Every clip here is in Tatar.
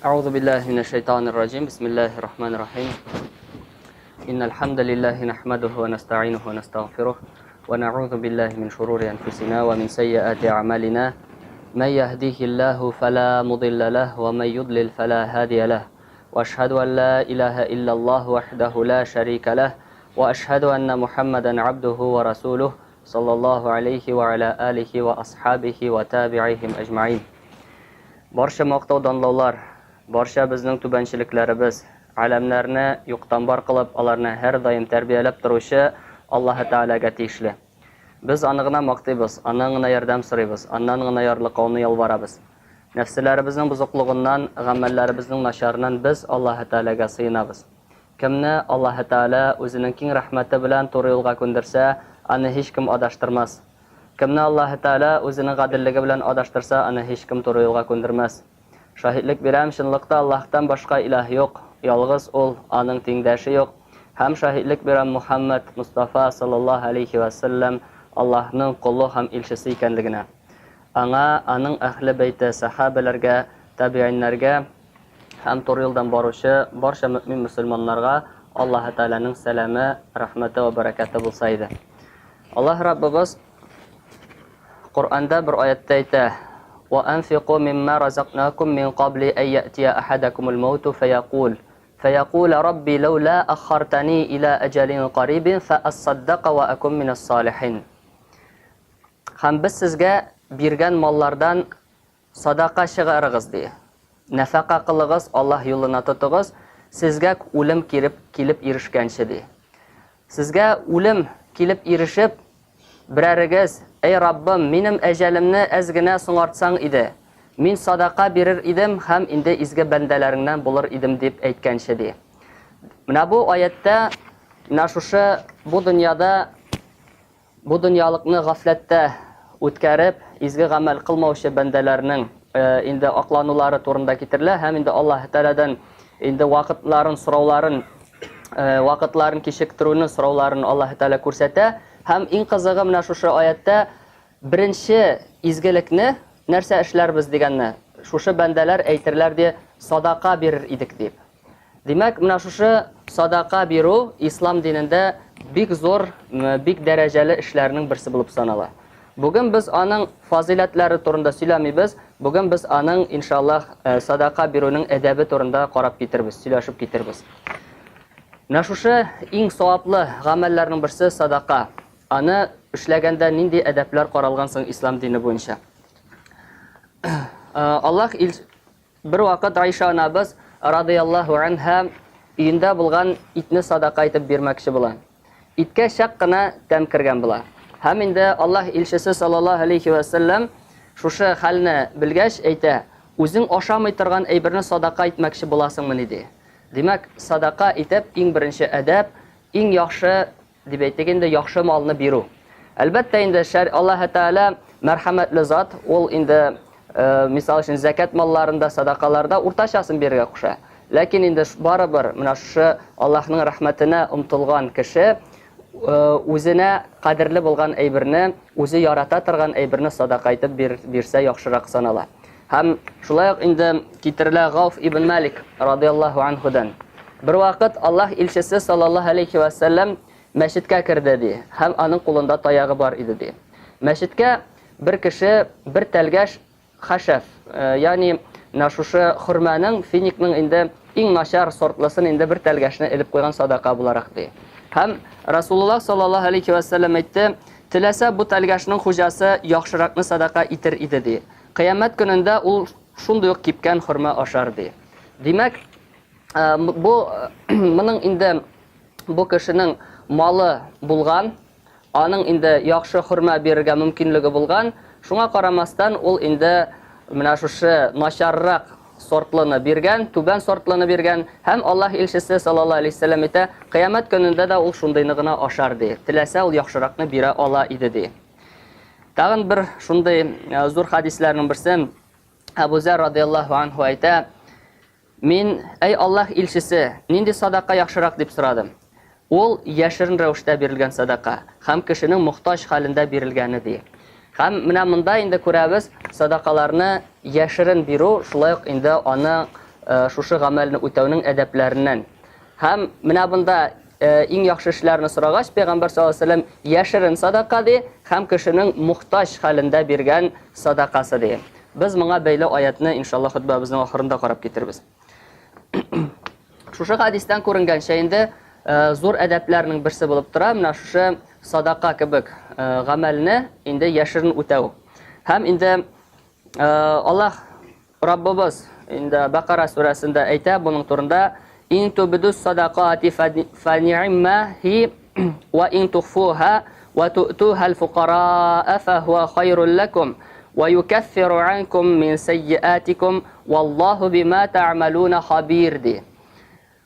أعوذ بالله من الشيطان الرجيم بسم الله الرحمن الرحيم إن الحمد لله نحمده ونستعينه ونستغفره ونعوذ بالله من شرور أنفسنا ومن سيئات أعمالنا من يهديه الله فلا مضل له ومن يضلل فلا هادي له وأشهد أن لا إله إلا الله وحده لا شريك له وأشهد أن محمدا عبده ورسوله صلى الله عليه وعلى آله وأصحابه وتابعيهم أجمعين Барча мактау данлаулар, барча безнең түбәнчелекләребез, галәмнәрне юктан бар кылып, аларны һәрдаим тәрбияләп торучы Аллаһы Тәгаләгә тиешле. Без Аны гына мактыйбыз, Аннан гына ярдәм сорыйбыз, Аннан гына ярлыкауны ялварабыз. Нәфселәребезнең бозыклыгыннан, гамәлләребезнең начарыннан без Аллаһы Тәгаләгә сыенабыз. Кемне Аллаһы Тәгалә Үзенең киң рәхмәте белән туры юлга күндерсә, аны һичкем адаштырмас. Кемне Аллаһы Тәгалә Үзенең гаделлеге белән адаштырса, аны һичкем туры юлга күндермәс. Шаһитлек бирәм, чынлыкта Аллаһтан башка илаһ юк, ялгыз Ул, Аның тиңдәше юк. Һәм шаһитлек бирәм Мухәммәд Мостафа саллаллаһу алейһи вә сәлләм Аллаһның колы һәм илчесе икәнлегенә. Аңа, аның әһле бәйте, сәхабәләргә, табигыйннәргә һәм туры юлдан баручы барча мөэмин-мөселманнарга Аллаһы Тәгаләнең сәламе, рәхмәте вә бәрәкәте булса иде. Аллаһ Раббыбыз Коръәндә бер аятта әйтә: "Ва анфику мимма разакнакум мин кабли ай яътия ахадакумул мауту фаякул фаякул рабби лаула аххартани иля аҗалин карибин фа ассаддака ва акун минас салихин". Һәм без сезгә биргән маллардан садака чыгарыгыз, ди. Нәфәка кылыгыз, Аллаһ юлына тотыгыз, сезгә үлем киреп, килеп ирешкәнче, ди. Сезгә үлем килеп ирешеп, берәрегез, Әй Раббым, минем әҗәлемне әз генә соңартсаң иде, мин садака бирер идем һәм инде изге бәндәләреңнән булыр идем, дип әйткәнче, ди. Менә бу аятьтә менә шушы бу дөньяда Бу дөньялыкны гафләттә үткәреп, изге гамәл кылмаучы бәндәләрнең инде акланулары турында китерелә һәм инде Аллаһ Тәгаләдән инде вакытларын сорауларын вакытларын кичектерүне сорауларын Аллаһ Тәгалә күрсәтә. Һәм иң кызыгы менә шушы аятьтә беренче изгелекне нәрсә эшләрбез дигәнне шушы бәндәләр әйтерләр ди, садака бирер идек дип. Димәк, менә шушы садака бирү ислам динендә бик зур, бик дәрәҗәле эшләрнең берсе булып санала. Бүген без аның фазыйләтләре турында сөйләмибез, бүген без аның, иншаллаһ, э, садака бирүнең әдәбе турында карап китербез, сөйләшеп китербез. Менә шушы иң саваплы гамәлләрнең берсе садака. Аны эшләгәндә нинди әдәпләр каралган соң ислам дине буенча? Э, Аллаһ Бервакыт Айша анабыз, радыяллаһу анһа, өендә булган итне садака итеп бирмәкче була. Иткә чак кына тәм кергән була. Һәм инде Аллаһ илчесе саллаллаһу алейхи вә сәлләм шушы хәлне белгәч әйтә, Үзең ашамый торган әйберне садака итмәкче буласыңмыни? ди. Димәк, садака итеп иң беренче әдәп, иң яхшы дип әйтик инде, яхшы малны бирү. Әлбәттә инде, шәр Аллаһ Тәгалә мәрхәмәтле зат, ул инде, э, мисал өчен, зәкят малларында, садакаларда уртачасын бирергә куша. Ләкин инде барыбер менә шушы Аллаһның рәхмәтенә омтылган кеше э, үзенә кадерле булган әйберне, үзе ярата торган әйберне садака итеп бир, бирсә яхшырак санала. Һәм шулай ук инде китерелә Гауф ибн Малик радияллаһу анһудан. Бервакыт Аллаһ илчесе саллаллаһу алейхи ва сәлләм мәчеткә керде ди, һәм аның кулында таягы бар иде ди. Мәчеткә бер кеше бер тәлгәш хәшәф, э, ягъни менә шушы хөрмәнең, финикның инде иң начар сортлысын инде бер тәлгәшне элеп куйган садака буларак ди. Һәм Расулуллаһ саллаллаһу алейхи ва сәлләм әйтте, теләсә бу тәлгәшнең хуҗасы яхшыракны садака итер иде ди. Кыямәт көнендә ул шундый ук кипкән хөрмә ашар, ди. Димәк, э, бу моның инде бу кешенең малы булган, аның инде яхшы хөрмә бирергә мөмкинлеге булган, шуңа карамастан ул инде менә шушы начаррак сортлыны биргән, түбән сортлыны биргән һәм Аллаһ илчесе саллаллаһу алейһи вәсәлләм әйтә, кыямәт көнендә дә ул шундыйны гына ашар ди. Теләсә ул яхшыракны бирә ала иде ди. Тагын бер шундый э, зур хадисләрнең берсе Әбу Зәр радияллаһу анху әйтә, Мин, әй Аллаһ илчесе, нинди садака яхшырак дип сорадым. Ул яшерен рәвештә бирелгән садака һәм кешенең мохтаҗ хәлендә бирелгәне ди. Һәм менә монда инде күрәбез, садакаларны яшерен бирү шулай ук инде аны шушы гамәлне үтәүнең әдәпләреннән. Һәм менә монда иң яхшы эшләрне сорагач, Пәйгамбәр саллаллаһу алейһи ва сәлләм яшерен садака ди һәм кешенең мохтаҗ хәлендә биргән садакасы ди. Без моңа бәйле аятны иншаллаһ хөтбәбезнең ахырында карап китербез. Шушы хадистән күренгәнчә инде зур әдәпләрнең берсе булып тора менә шушы садака кебек гамәлне инде яшерен үтәү. Һәм инде Аллаһ Раббыбыз инде Бакара сүрәсендә әйтә моның турында: "Ин тубдус садакати фа хи ва ин тухфуха ва ту'туха аль-фукараа фа хуа хайрул лакум ва юкаффиру анкум мин сайyiатикум валлаху бима та'малуна хабир" ди.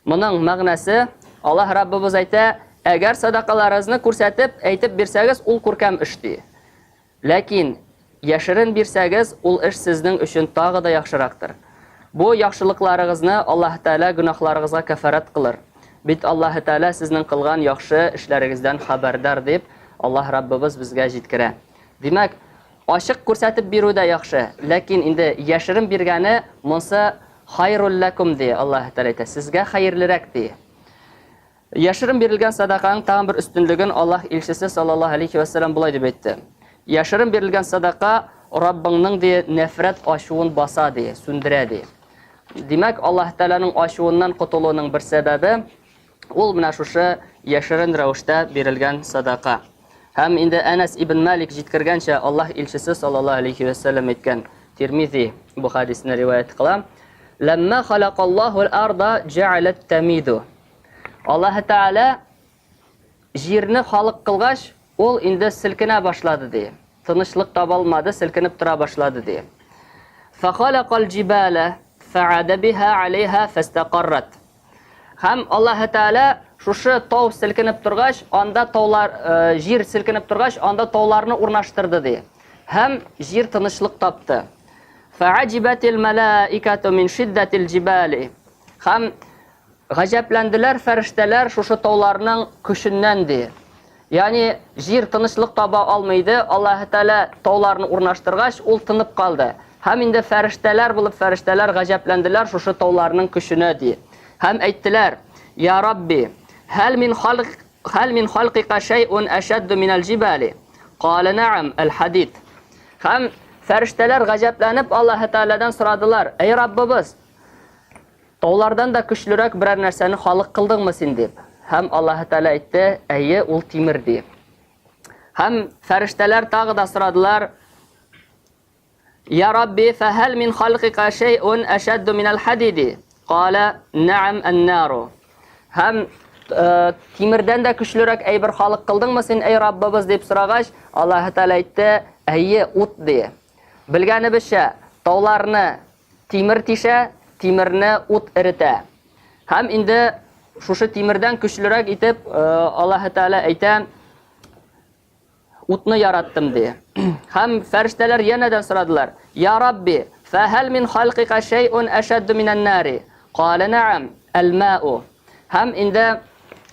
Моның мәгънәсе, Аллаһ Раббыбыз әйтә, әгәр садакаларыгызны күрсәтеп, әйтеп бирсәгез, ул күркәм эш ди. Ләкин яшерен бирсәгез, ул эш сезнең өчен тагы да яхшырактыр. Бу яхшылыкларыгызны Аллаһ Тәгалә гөнаһларыгызга кәфарәт кылыр. Бит Аллаһ Тәгалә сезнең кылган яхшы эшләрегездән хәбәрдар, дип Аллаһ Раббыбыз безгә җиткерә. Димәк, ачык күрсәтеп бирү дә яхшы, ләкин инде яшерен биргәне монсы хайрул ләкум ди Аллаһ Тәгалә әйтә, сезгә хәерлерәк ди. Яшерен бирелгән садаканың тагын бер өстенлеген Аллаһ илчесе саллаллаһу алейхи ва сәлләм болай дип әйтте. Яшерен бирелгән садака Раббыңның ди нәфрәт ачуын баса ди, сүндерә ди. Димәк, Аллаһ Тәгаләнең ачуыннан котылуның бер сәбәбе ул менә шушы яшерен рәвештә бирелгән садака. Һәм инде Әнәс ибн Малик җиткергәнчә, Аллаһ илчесе саллаллаһу алейхи ва сәлләм әйткән, Тирмизи бу хадисне риваять кыла. Ләмма халакаллаһу ал-арда җәаләт тамиду. Аллаһы Тәгалә җирне халык кылгач, ул инде селкенә башлады ди. Тынычлык таба алмады, селкенеп тора башлады ди. Фахалакал җибалә фәада биһа алейха фастакаррат. Һәм Аллаһы Тәгалә шушы тау селкенеп торгач, анда таулар, э, җир селкенеп торгач, анда тауларны урнаштырды ди. Һәм җир тынычлык тапты. Фәаҗибәтил мәлаикату мин шиддәтил җибали. Һәм Гаҗәпләнделәр фәрештәләр шушы тауларның көченнән, ди. Ягъни җир тынычлык таба алмый иде, Аллаһы Тәгалә тауларны урнаштыргач, ул тынып калды. Һәм инде фәрештәләр булып фәрештәләр гаҗәпләнделәр шушы тауларның көченә, ди. Һәм әйттеләр, Я Рабби, һәл мин халк һәл мин халкика шәйун әшәдду минәл җибали? Калә нәгъам, әл-хадид. Һәм фәрештәләр гаҗәпләнеп Аллаһы Тәгаләдән сорадылар, Әй Раббыбыз, Таулардан да көчлерәк берәр нәрсәне халык кылдыңмы син дип. Һәм Аллаһы Тәгалә әйтте, әйе, ул тимер ди. Һәм фәрештәләр тагы да сорадылар, Я Рабби, фәһәл мин халкика шәй'ун әшәдду минәл хадиди? Кала, нәгъам ән-нару. Һәм э, тимердән дә көчлерәк әйбер халык кылдыңмы син, әй Раббыбыз дип сорагач, Аллаһы Тәгалә әйтте, әйе, ут ди. Белгәнебезчә, тауларны Тимер тишә, тимерне ут эретә. Һәм инде шушы тимердән көчлерәк итеп э, Аллаһы Тәгалә әйтә, утны яраттым ди. Һәм фәрештәләр янәдән сорадылар: "Я Рабби, фәһәл мин халкика шәй'ун әшәдду минән нари?" Калә нәгам, әл-мау. Һәм инде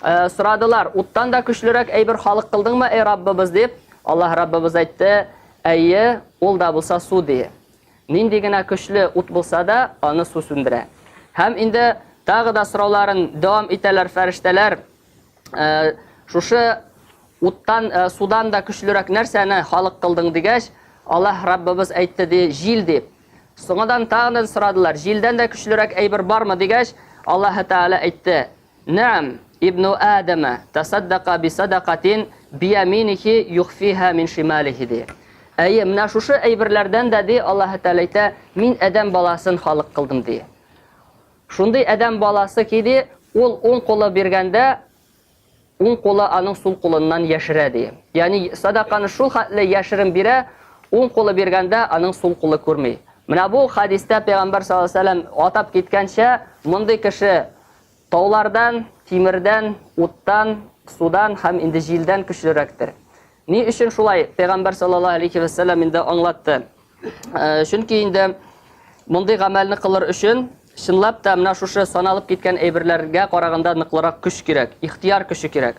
э, сорадылар, уттан да көчлерәк әйбер халык кылдыңмы, эй Раббыбыз дип? Аллаһ Раббыбыз әйтте, әйе, ул да булса су ди. Нинди генә көчле ут булса да, аны су сүндерә. Һәм инде тагы да сорауларын дәвам итәләр фәрештәләр. Э, шушы уттан, э, судан да көчлерәк нәрсәне халык кылдың дигәч, Аллаһ Раббыбыз әйтте ди, җил дип. Соңадан тагын сорадылар, җилдән дә көчлерәк әйбер бармы дигәч, Аллаһ Тәгалә әйтте, Нәам, ибну Адама тасаддака би садакатин бияминихи юхфиха мин шималихи ди. Әйе, менә шушы әйберләрдән дә ди Аллаһы Тәгалә әйтә, мин адәм баласын халык кылдым ди. Шундый адәм баласы ки ди, ул уң кулы биргәндә уң кулы аның сул кулыннан яшерә ди. Ягъни садаканы шул хәтле яшерен бирә, уң кулы биргәндә аның сул кулы күрми. Менә бу хадистә Пәйгамбәр саллаллаһу алейһи ва сәлләм атап киткәнчә, мондый кеше Таулардан, тимердән, уттан, судан һәм инде җилдән көчлерәктер. Ни өчен шулай? Пәйгамбәр саллаллаһу алейхи ва сәлләм инде аңлатты. Э, чөнки инде мондый гамәлне кылыр өчен чынлап та менә шушы саналып киткән әйберләргә караганда ныклырак көч кирәк, ихтияр көче кирәк.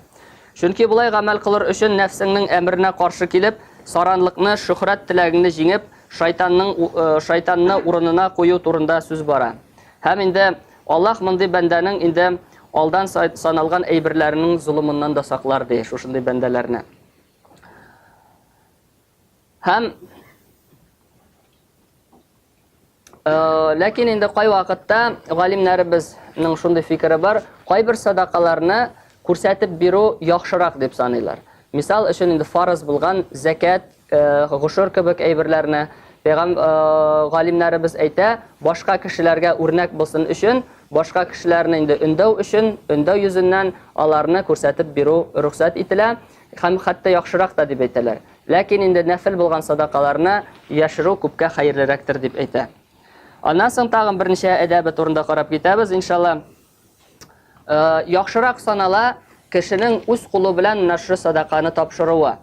Чөнки болай гамәл кылыр өчен нәфсеңнең әмеренә каршы килеп, саранлыкны, шөһрәт теләгеңне җиңеп, шайтанның э, шайтанны урынына кую турында сүз бара. Һәм инде Аллаһ мондый бәндәнең инде алдан саналган әйберләренең золымыннан да саклар, ди, шушындый бәндәләрне. Һәм ләкин инде кай вакытта галимнәребезнең шундый фикере бар, кайбер садакаларны күрсәтеп бирү яхшырак дип саныйлар. Мисал өчен инде фарыз булган зәкят, гошер кебек әйберләрне пәйгам галимнәребез әйтә, башка кешеләргә үрнәк булсын өчен, башка кешеләрне инде өндәү өчен, өндәү йөзеннән аларны күрсәтеп бирү рөхсәт ителә һәм хәтта яхшырак та дип әйтәләр. Ләкин инде нәфел булган садакаларны яшерү күпкә хәерлерәктер дип әйтә. Аннан соң тагын берничә әдәбе турында карап китәбез, иншалла. Яхшырак санала кешенең үз кулы белән менә шушы садаканы тапшыруы.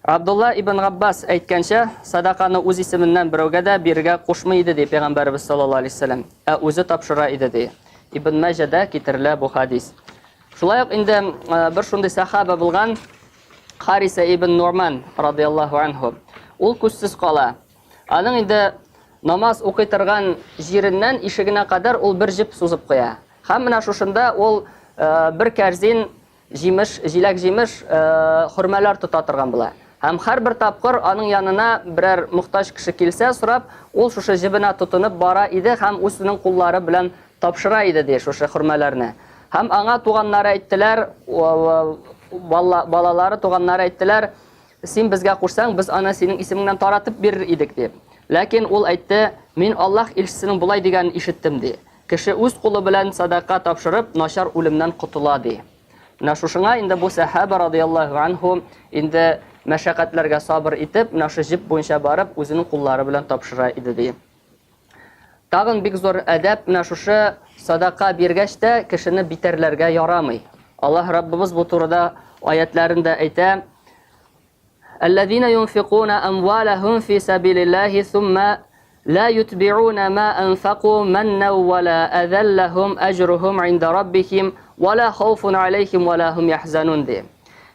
Абдулла ибн Габбас әйткәнчә, садаканы үз исеменнән берәүгә дә бирергә кушмый иде ди пәйгамбәребез саллаллаһу алейһи вәсәлләм, ә үзе тапшыра иде ди. Ибн Мәҗәдә китерелә бу хадис. Шулай ук инде бер шундый сахаба булган Хариса ибн Нурман радияллаһу анху. Ул күзсез кала. Аның инде намаз укый торган җиреннән ишегенә кадәр ул бер җеп сузып куя. Һәм менә шушында ул бер кәрзин җимеш, җиләк-җимеш, хөрмәләр тота торган була. Һәм һәрбер тапкыр аның янына берәр мохтаҗ кеше килсә сорап, ул шушы җебенә тотынып бара иде һәм үзенең куллары белән тапшыра иде ди шушы хөрмәләрне. Һәм аңа туганнары әйттеләр, балалары, туганнары әйттеләр, син безгә кушсаң, без аны синең исемеңнән таратып бирер идек дип. Ләкин ул әйтте, мин Аллаһ илчесенең болай дигәнен ишеттем ди. Кеше үз кулы белән садака тапшырып, начар үлемнән котыла ди. Менә шушыңа инде бу сәхаба радияллаһу анһу инде мәшәкатьләргә сабыр итеп, менә шушы җеп буенча барып, үзенең куллары белән тапшыра иде ди. Тагын бик зур әдәп менә шушы садака биргәч тә кешене битәрләргә ярамый. Аллаһ Раббыбыз бу турыда аятләрендә әйтә: Аллазина юнфикуна амвалахум фи сабилиллахи сумма ла ютбиуна ма анфаку манна ва ла азаллахум ажрухум инда раббихим ва ла хауфун алейхим ва ла хум яхзанун ди.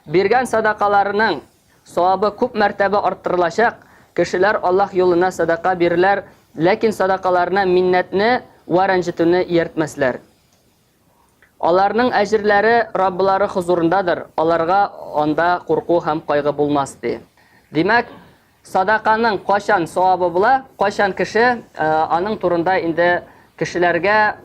Биргән садакаларының Савабы күп мәртәбә арттырылачак, кешеләр Аллаһ юлына сәдака бирерләр, ләкин сәдакаларына миннәтне вә рәнҗетүне ияртмәсләр. Аларның әҗерләре Раббылары хозурындадыр, аларга анда курку һәм кайгы булмас, ди. Димәк, садаканың кайчан савабы була, кайчан кеше аның турында инде кешеләргә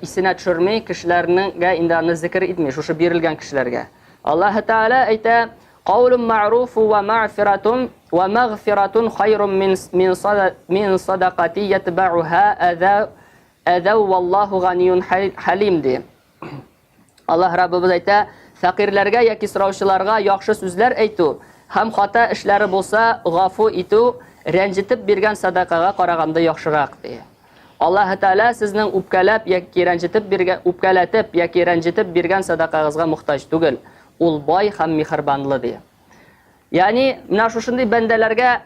исенә төшерми, кешеләрнеңгә инде аны зикер итми, шушы бирелгән кешеләргә. Аллаһы Тәгалә әйтә, Каулун мәгъруфу ва мәгъфиратун ва мәгъфиратун хайрун мин мин сада мин садакати ятбауха әза әзау валлаху ганиюн халим ди. Аллаһ Раббыбыз әйтә, фәкыйрьләргә яки сораучыларга яхшы сүзләр әйтү һәм хата эшләре булса гафу итү рәнҗетеп биргән садакага караганда яхшырак ди. Аллаһы Тәгалә сезнең үпкәләп яки рәнҗетеп биргән үпкәләтеп яки рәнҗетеп биргән садакагызга мохтаҗ түгел. Ул бай һәм миһербанлы ди. Ягъни менә шушындый бәндәләргә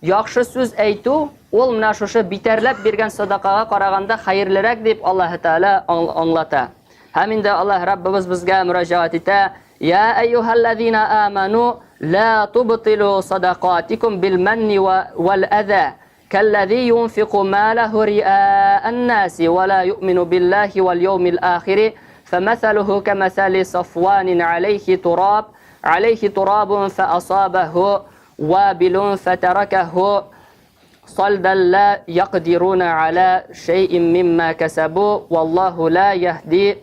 яхшы сүз әйтү, ул менә шушы битәрләп биргән садакага караганда хәерлерәк дип Аллаһы Тәгалә аңлата. Һәм инде Аллаһ Раббыбыз безгә мөрәҗәгать итә: "Я әйюһәлләзина аману, ла тубтилу садакатикум бил манни вал әза, кәлләзи юнфику малаху риаан наси ва ла юъмину биллахи вал яумил ахири, фамәсәлүһү кәмәсәли сафванин алейхи тураб, алейхи турабун фәасабәһү вабилун фәтәрәкәһү салдан ла якдируна аля шәйин мимма кәсәбу, валлаху ла яһди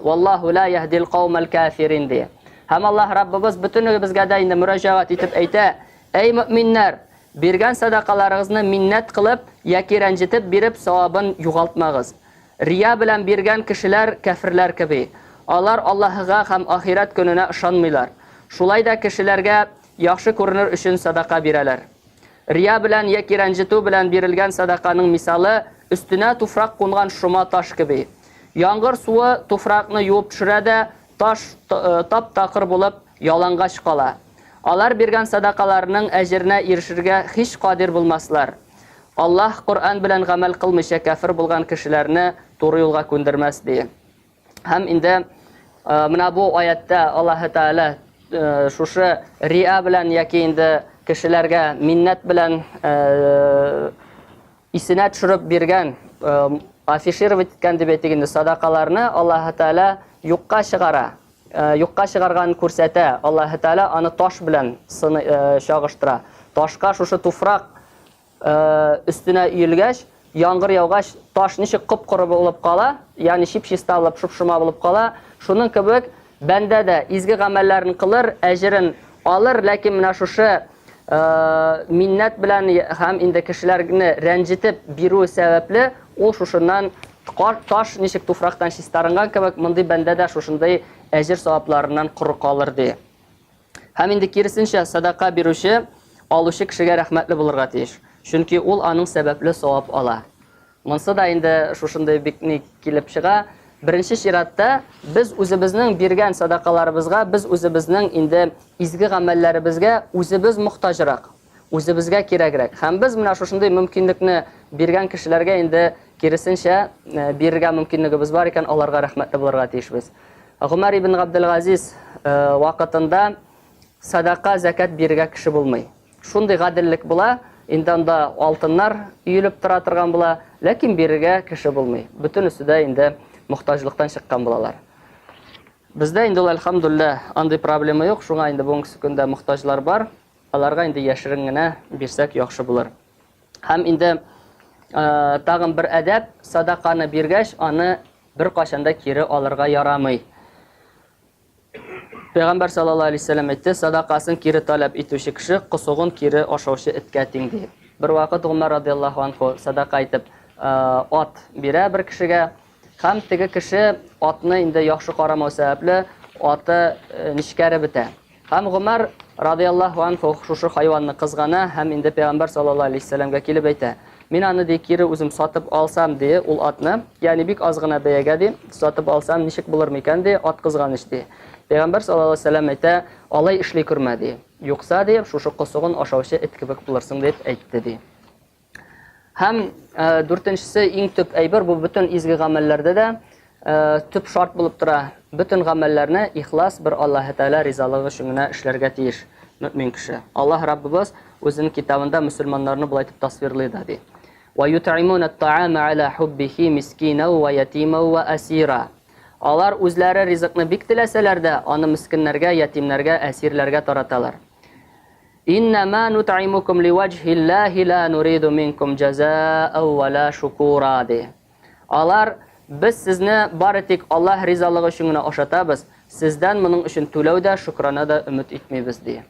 валлаху ла яһдил каумал кафирин ди. Һәм Аллаһ Раббыбыз бөтенебезгә дә инде мөрәҗәгать итеп әйтә: Әй мөэминнәр, Биргән сәдакаларыгызны миннәт кылып яки рәнҗетеп биреп савабын югалтмагыз. Рия белән биргән кешеләр кәферләр кеби. Алар Аллаһыга һәм ахирәт көненә ышанмыйлар. Шулай да кешеләргә яхшы күренер өчен сәдака бирәләр. Рия белән яки рәнҗетү белән бирелгән сәдаканың мисалы, өстенә туфрак кунган шома таш кеби. Яңгыр суы туфракны юып төшерә дә, таш тап-такыр булып, ялангач кала. Алар биргән садакаларының әҗеренә ирешергә һич кадир булмаслар. Аллаһ Коръән белән гамәл кылмыйча кәфер булган кешеләрне туры юлга күндермәс, ди. Һәм инде менә бу аятта Аллаһы Тәгалә шушы риа белән яки инде кешеләргә миннәт белән исенә төшереп биргән афишировать иткән дип әйтик инде садакаларны Аллаһы Тәгалә юкка чыгара, юкка чыгарганын күрсәтә. Аллаһы Тәгалә аны таш белән чагыштыра. Ташка шушы туфрак өстенә өелгәч, яңгыр яугач, таш ничек коп-коры булып кала, ягъни чип-чиста булып, шоп-шома булып кала, шуның кебек бәндә дә изге гамәлләрен кылыр, әҗерен алыр, ләкин менә шушы миннәт белән һәм инде кешеләрне рәнҗетеп бирү сәбәпле, ул шушыннан таш ничек туфрактан чистарынган кебек, мондый бәндә дә шушындый әҗер савапларыннан коры калыр ди. Һәм инде киресенчә, садака бирүче алучы кешегә рәхмәтле булырга тиеш. Чөнки ул аның сәбәпле савап ала. Монсы да инде шушындый бик ни килеп чыга. Беренче чиратта без үзебезнең биргән садакаларыбызга, без үзебезнең инде изге гамәлләребезгә үзебез мохтаҗрак, үзебезгә кирәгрәк. Һәм без менә шушындый мөмкинлекне биргән кешеләргә инде киресенчә э, бирергә мөмкинлегебез бар икән, аларга рәхмәтле булырга тиешбез. Гомәр ибн Габделгазиз э, вакытында садака, зәкәт бирергә кеше булмый. Шундый гаделлек була, инде анда алтыннар өелеп тора торган була, ләкин бирергә кеше булмый. Бөтенесе дә инде мохтаҗлыктан чыккан булалар. Бездә инде ул, әлхәмдүлилләһ, андый проблема юк, шуңа инде бүгенге көндә мохтаҗлар бар. Аларга инде яшерен генә бирсәк яхшы булыр. Һәм инде э, тагын бер әдәп, садаканы биргәч, аны беркайчан да кире алырга ярамый. Пәйгамбәр саллаллаһу алейһи вәсәлләм әйтте, садакасын кире таләп итүче кеше косыгын кире ашаучы эткә тиң ди. Бервакыт Гомәр радиаллаһу анху садака итеп ат бирә бер кешегә һәм теге кеше атны инде яхшы карамау сәбәпле аты нечкәреп бетә. Һәм Гомәр радиаллаһу анху шушы хайванны кызгана һәм инде пәйгамбәр саллаллаһу алейһи вәсәлләмгә килеп әйтә. Мин аны ди кире үзем сатып алсам ди, ул атны, ягъни бик аз гына бәягә ди, сатып алсам ничек булыр микән ди, ат кызганыч ди. Пәйгамбәр саллаллаһу алейһи вәсәлләм әйтә, алай эшли күрмә ди. Юкса ди, шушы косыгын ашаучы эт кебек булырсың дип әйтте ди. Һәм э, дүртенчесе иң төп әйбер бу бөтен изге гамәлләрдә дә э, төп шарт булып тора. Бөтен гамәлләрне ихлас бер Аллаһы Тәгалә ризалыгы өчен генә эшләргә тиеш мөмин кеше. Аллаһ Раббыбыз үзенең китабында мөселманнарны болай дип тасвирлый да ди. Ва ют'имуна ат-та'ама аля хуббихи мискина ва ятима ва асира. Алар үзләре ризыкны бик теләсәләр дә, аны мескеннәргә, ятимнәргә, әсирләргә тараталар. Иннама нут'имукум ливаҗһиллаһи ла нуриду минкум җәза'ан ва ла шукура ди. Алар, без сезне бары тик Аллаһ ризалыгы өчен генә ашатабыз, сездән моның өчен түләү дә, шөкрана да өмет итмибез, ди.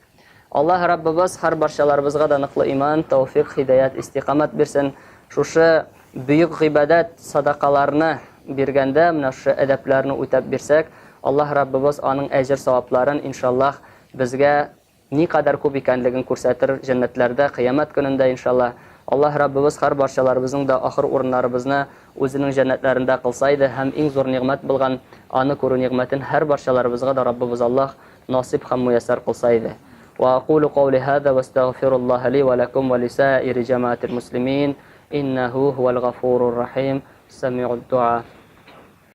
Аллаһ Раббыбыз һәр барчаларыбызга да ныклы иман, тәүфик, һидаят, истикамәт бирсен. Шушы бөек гыйбадәт, садакаларны биргәндә, менә шушы әдәпләрне үтәп бирсәк, Аллаһ Раббыбыз аның әҗер-савапларын, иншаллаһ, безгә Никадәр күп икәнлеген күрсәтер җәннәтләрдә, кыямәт көнендә, иншаллаһ. Аллаһ Раббыбыз һәр барчаларыбызның да ахыр урыннарыбызны Үзенең җәннәтләрендә кылса иде һәм иң зур нигъмәт булган Аны күрү нигъмәтен һәр барчаларыбызга да Раббыбыз Аллаһ насыйп һәм муяссәр кылса иде. Ва акулу каули һаза ва астагфируллаһа ли ва ләкум ва лисаири җәмәгатил муслимин, иннәһу һуәл гафурур рахим, сәмигуд дуа.